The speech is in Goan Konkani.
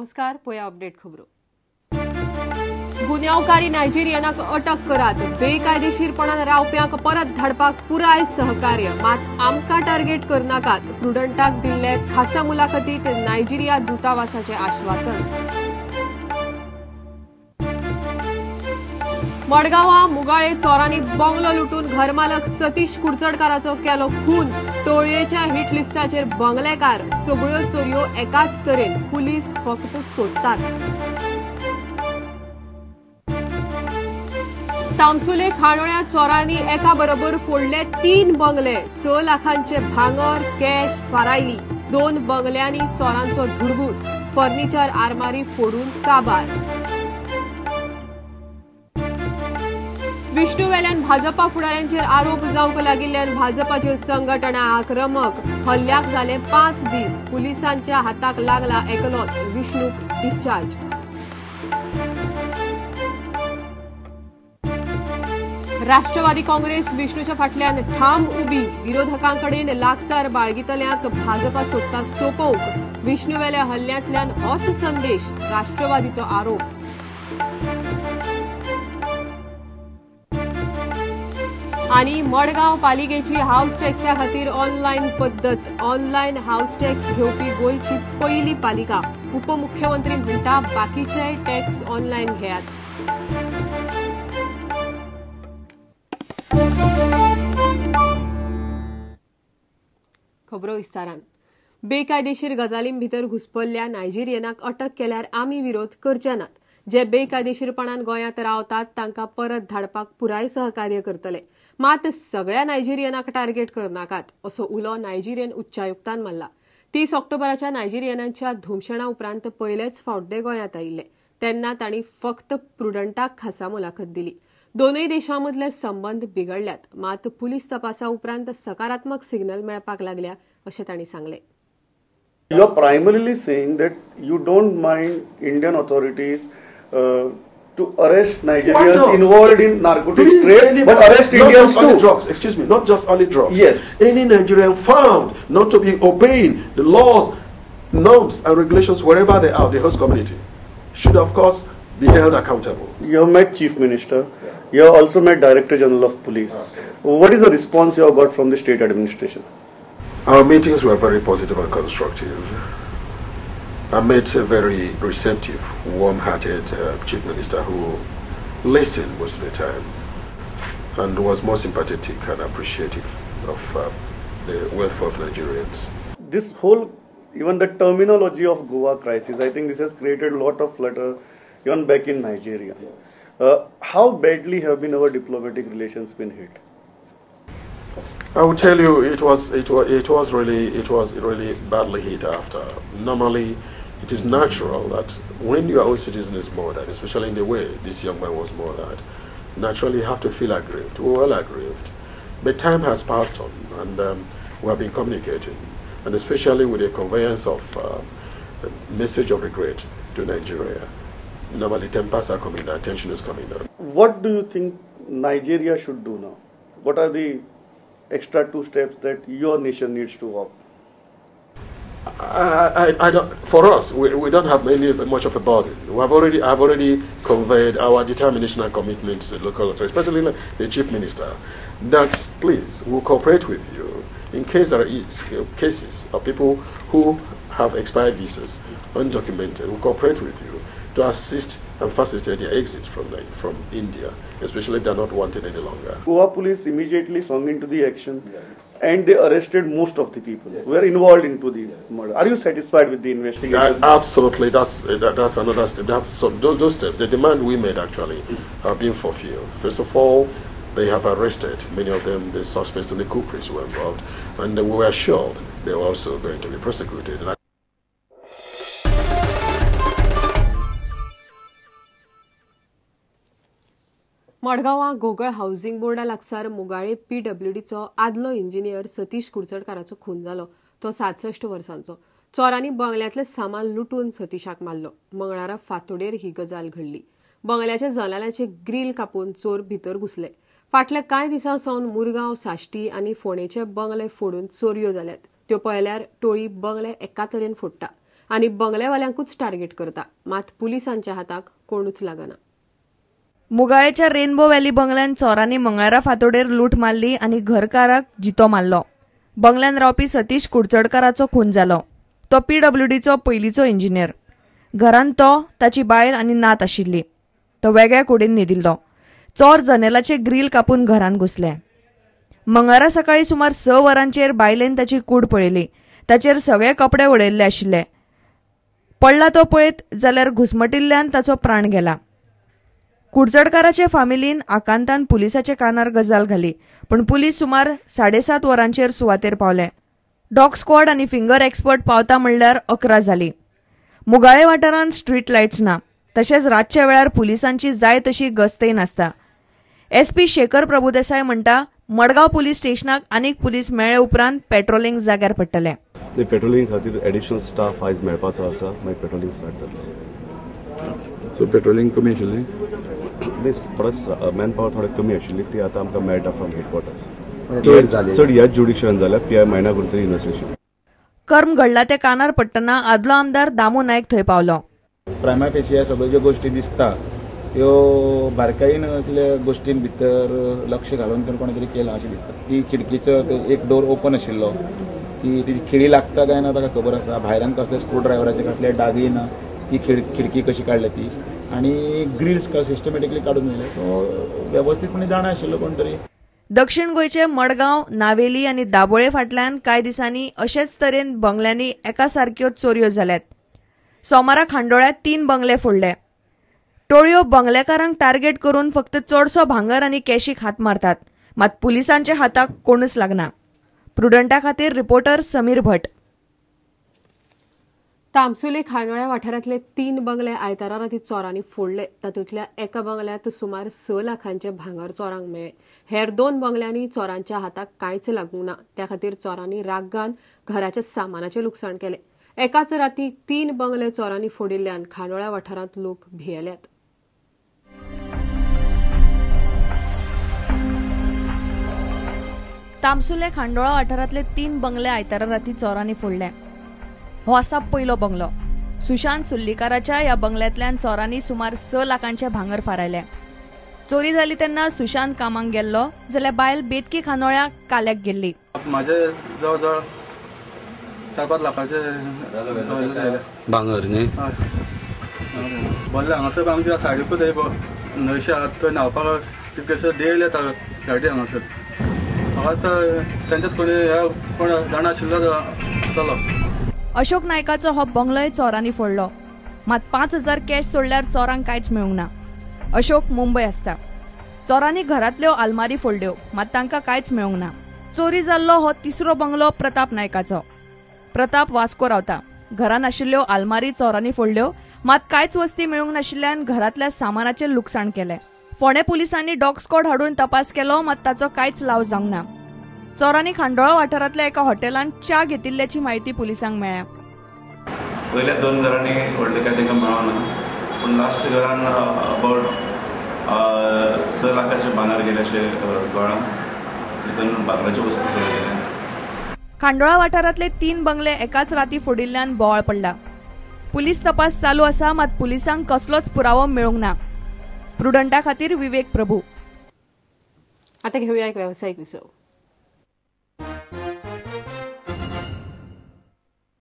नमस्कार, पळया अपडेट खबरो. गुन्यांवकारी नायजेरियनाक अटक करात, बेकायदेशीरपणान रावप्यांक परत धाडपाक पुराय सहकार्य, मात आमकां टार्गेट करनाकात, प्रुडंटाक दिल्ले खासा मुलाखतीत नायजेरिया दूतावासाचें आश्वासन. मडगांवां मुगाळे चोरांनी बंगलो लुटून घरमालक सतीश कुडचडकाराचो केलो खून, टोळयेच्या हिट लिस्टाचेर बंगलेकार, सगळ्यो चोरयो एकाच तरेन, पुलीस फक्त सोदतात. तामसुले खांडोळ्या चोरांनी एका बरोबर फोडले 3 बंगले, 6 लाखांचे भांगर कॅश फारायली, 2 बंगल्यांनी चोरांचो धुडगूस, फर्निचर आरमारी फोडून काबार. विष्णुवेल्यान भाजपा फुडाऱ्यांचेर आरोप जावंक लागिल्ल्यान भाजपाच्यो संघटना आक्रमक, हल्ल्याक जाले 5 दीस, पुलिसांच्या हाताक लागला एकलोच, विष्णूक डिस्चार्ज. राष्ट्रवादी काँग्रेस विष्णूच्या फाटल्यान ठाम उबी, विरोधकांकडेन लागचार बाळगितल्यांक भाजपा सोदता सोपोवंक, विष्णुवेल्या हल्ल्यांतल्यान होच संदेश, राष्ट्रवादीचो आरोप. आनी मडगांव पालिकेची हावस टॅक्सा खातीर ऑनलायन पद्दत, ऑनलायन हावस टॅक्स घेवपी गोंयची पयली पालिका, उपमुख्यमंत्री म्हणटा बाकीचे टॅक्स ऑनलायन घेयात. खबरो विस्तारान. बेकायदेशीर गजालीं भितर घुस्पल्ल्या नायजेरियनाक अटक केल्यार आमी विरोध करचे नात, जे बेकायदेशीरपणान गोंयांत रावतात तांकां परत धाडपाक पुराय सहकार्य करतले, मात सगळ्या नायजेरियनाक टार्गेट करनाकात, असो उलो नायजेरियन उच्चायुक्तान मारला. 30 ऑक्टोबराच्या नायजेरियनांच्या धुमशणा उपरांत पयलेच फावट ते गोंयांत आयिल्ले, तेन्ना तांणी फक्त प्रुडंटाक खासा मुलाखत दिली. दोनूय देशां मदले संबंद बिगडल्यात, मात पुलीस तपासा उपरांत सकारात्मक सिग्नल मेळपाक लागल्या अशें तांणी सांगलें. You are primarily saying that you don't mind Indian authorities to arrest Nigerians involved in narcotics trade, but arrest Indians too. Drugs, excuse me, not just only drugs. Yes. Any Nigerian found not to be obeying the laws, norms and regulations wherever they are, the host community, should of course be held accountable. You have met Chief Minister. Yeah. You have also met Director General of Police. Absolutely. What is the response you have got from the state administration? Our meetings were very positive and constructive. I met a very receptive, warm-hearted Chief Minister who listened most of the time and was more sympathetic and appreciative of the welfare of Nigerians. This whole, even the terminology of Goa crisis, I think this has created a lot of flutter even back in Nigeria. Yes. How badly have been our diplomatic relations been hit? I will tell you, it was really badly hit after. Normally, it is natural that when your own citizen is murdered, especially in the way this young man was murdered, naturally you have to feel aggrieved. We were all aggrieved. But time has passed on, and we have been communicating, and especially with the conveyance of a message of regret to Nigeria. Normally, tempers are coming down, tension is coming down. What do you think Nigeria should do now? What are the extra 2 steps that your nation needs to walk? I don't, for us, we don't have much of a burden. We have already, I've already conveyed our determination and commitment to the local authorities, especially the Chief Minister, that please, we'll cooperate with you in case there are cases of people who have expired visas, undocumented, we'll cooperate with you to assist and facilitate their exit from India, especially if they're not wanted any longer. Goa police immediately swung into the action, yes, and they arrested most of the people, yes, who were involved into the yes. murder. Are you satisfied with the investigation? Absolutely, that's another step. So those steps, the demand we made actually are being fulfilled. First of all, they have arrested many of them, the suspects and the culprits who were involved, and we were assured they were also going to be prosecuted. And मडगांवां घोगळ हावसिंग बोर्डा लागसार मुगाळे पीडब्ल्यूडीचो आदलो इंजिनियर सतीश कुडचडकाराचो खून जालो. तो 67 वर्सांचो. चोरांनी बंगल्यांतलें सामान लुटून सतीशाक मारलो. मंगळारा फांतोडेर ही गजाल घडली. बंगल्याच्या जनालाचे ग्रील कापून चोर भितर घुसले. फाटल्या कांय दिसां सावन मुरगांव, साश्टी आनी फोंडेचे बंगले फोडून चोरयो जाल्यात. त्यो पळयल्यार टोळी बंगले एका तरेन फोडटा आनी बंगलेवाल्यांकूच टार्गेट करता. मात पुलिसांच्या हाताक कोणूच लागना. मुगाळेच्या रेनबो व्हॅली बंगल्यान चोरांनी मंगळारा फांतोडेर लूट मारली आनी घरकाराक जितो मारलो. बंगल्यान रावपी सतीश कुडचडकाराचो खून जालो. तो पीडब्ल्यूडीचो पयलींचो इंजिनियर. घरांत तो, ताची बायल आनी नात आशिल्ली. तो वेगळ्या कुडीन न्हिदिल्लो. चोर जनेलाचे ग्रील कापून घरांत घुसले. मंगळारा सकाळी सुमार 6 वरांचेर बायलेन ताची कूड पळयली. ताचेर सगळे कपडे उडयल्ले आशिल्ले. पडला तो पळयत जाल्यार घुसमटिल्ल्यान ताचो प्राण गेला. कुडचडकाराचे फामिलीन आकांतान पुलिसाच्या कानार गजाल घाली, पूण पुलीस सुमार 7:30 वरांचेर सुवातेर पावले. डॉग स्क्वॉड आनी फिंगर एक्सपर्ट पावता म्हणल्यार 11 जाली. मुगाळे वाठारांत स्ट्रीट लायट्स ना, तशेंच रातच्या वेळार पुलिसांची जाय तशी गस्तय नासता. एसपी शेखर प्रभुदेसाय म्हणटा, मडगांव पुलीस स्टेशनाक आनीक पुलीस मेळ्ळे उपरांत पेट्रोलिंग जाग्यार पडटलें. पेट्रोलिंग खातीर एडिशनल स्टाफ आयज मेळपाचो आसा, मागीर पेट्रोलिंग स्टार्ट जातलें. सो पेट्रोलिंग कमी आशिल्लें, परत मॅन पावर थोडे कमी आशिल्ली, ती आतां आमकां मेळटा फ्रॉम हेडक्वॉर्टर्स. चड ह्याच ज्युडिक्शन जाल्यार पी I मायना कुरतरी इन्वेस्टिगेशन. कर्म घडला ते कानार पडटना आदलो आमदार दामू नायक थंय पावलो. प्रायमा फेसी सगळ्यो ज्यो गोष्टी दिसता त्यो बारकायेन गोष्टीं भितर लक्ष घालून कोण तरी केलां अशें दिसता. ती खिडकीचो एक डोर ओपन आशिल्लो, ती तिची खिळी लागता काय ना ताका खबर आसा. भायल्यान कसले स्क्रू ड्रायव्हराचे कसले डागय ना, ती खिडकी कशी काडल्या ती, आनी ग्रिल्स सिस्टमॅटिकली काडून दिले. सो वेवस्थीतपणे जाणा आशिल्लो कोण तरी. दक्षिण गोंयचे मडगांव, नावेली आनी दाबोळे फाटल्यान कांय दिसांनी अशेच तरेन बंगल्यांनी एकासारक्यो चोरयो जाल्यात. सोमारा खांडोळ्यांत 3 बंगले फोडले. टोळयो बंगलेकारांक टार्गेट करून फक्त चडसो भांगर आनी कॅशीक हात मारतात, मात पुलिसांच्या हाताक कोणूच लागना. प्रुडंटा खातीर रिपोर्टर समीर भट. तामसुले खांडोळ्या वाठारांतले 3 बंगले आयतारा राती चोरांनी फोडले. तातूंतल्या एका बंगल्यांत सुमार 6 लाखांचे भांगर चोरांक मेळ्ळे. हेर 2 बंगल्यांनी चोरांच्या हाताक कांयच लागूंक ना. त्या खातीर चोरांनी रागान घराच्या सामानाचें लुकसाण केलें. एकाच राती 3 बंगले चोरांनी फोडिल्ल्यान खांडोळ्या वाठारांत लोक भियेल्यात. तामसुले खांडोळा वाठारांतले 3 बंगले आयतारा राती चोरांनी फोडले. हो आसा पयलो बंगलो. सुशांत सुल्लीकाराच्या ह्या बंगल्यांतल्यान चोरांनी सुमार 6 लाखांचे भांगर फारायले. चोरी जाली तेन्ना सुशांत कामाक गेल्लो, जाल्यार बायल बेतकी खांडोळ्या काल्याक गेल्ली. माझे जवळ जवळ 4-5 लाखाचे भांगर न्ही बल्ले हांगासर आमच्या सायडीकूच न्हंयशे आहात, थंय न्हांवपाक कितकेशे डेली येता गाडी हांगासर. म्हाका दिसता तेंच्यात कोणी ह्या कोण जाणा आशिल्लो आसतलो. अशोक नायकाचो हो बंगलोय चोरांनी फोडलो, मात 5,000 कॅश सोडल्यार चोरांक कांयच मेळूंक ना. अशोक मुंबय आसता. चोरांनी घरांतल्यो आलमारी फोडल्यो, मात तांकां कांयच मेळूंक ना. चोरी जाल्लो हो तिसरो बंगलो प्रताप नायकाचो. प्रताप वास्को रावता. घरांत आशिल्ल्यो आलमारी चोरांनी फोडल्यो, मात कांयच वस्ती मेळूंक नाशिल्ल्यान घरांतल्या सामानाचें लुकसाण केलें. फोंडें पुलिसांनी डॉग स्क्वॉड हाडून तपास केलो, मात ताचो कांयच लाव जावंक ना. चोरांनी खांडोळा वाठारांतल्या एका हॉटेलांत च्या घेतिल्ल्याची म्हायती पुलिसांक मेळ्ळ्या. पयल्या 2 घरांनी व्हडलें कांय तांकां मेळना, पूण लास्ट घरान अबावट 6 लाखाचें भांगर गेलें अशें कळ्ळां. तितून भांगराच्यो वस्तू सगळ्यो गेल्या. खांडोळा वाठारांतले 3 बंगले एकाच राती फोडिल्ल्यान बोवाळ पडला. पुलीस तपास चालू आसा, मात पुलिसांक कसलोच पुरावो मेळूंक ना. प्रुडंटा खातीर विवेक प्रभू. आता घेऊया एक व्यावसायिक विसव.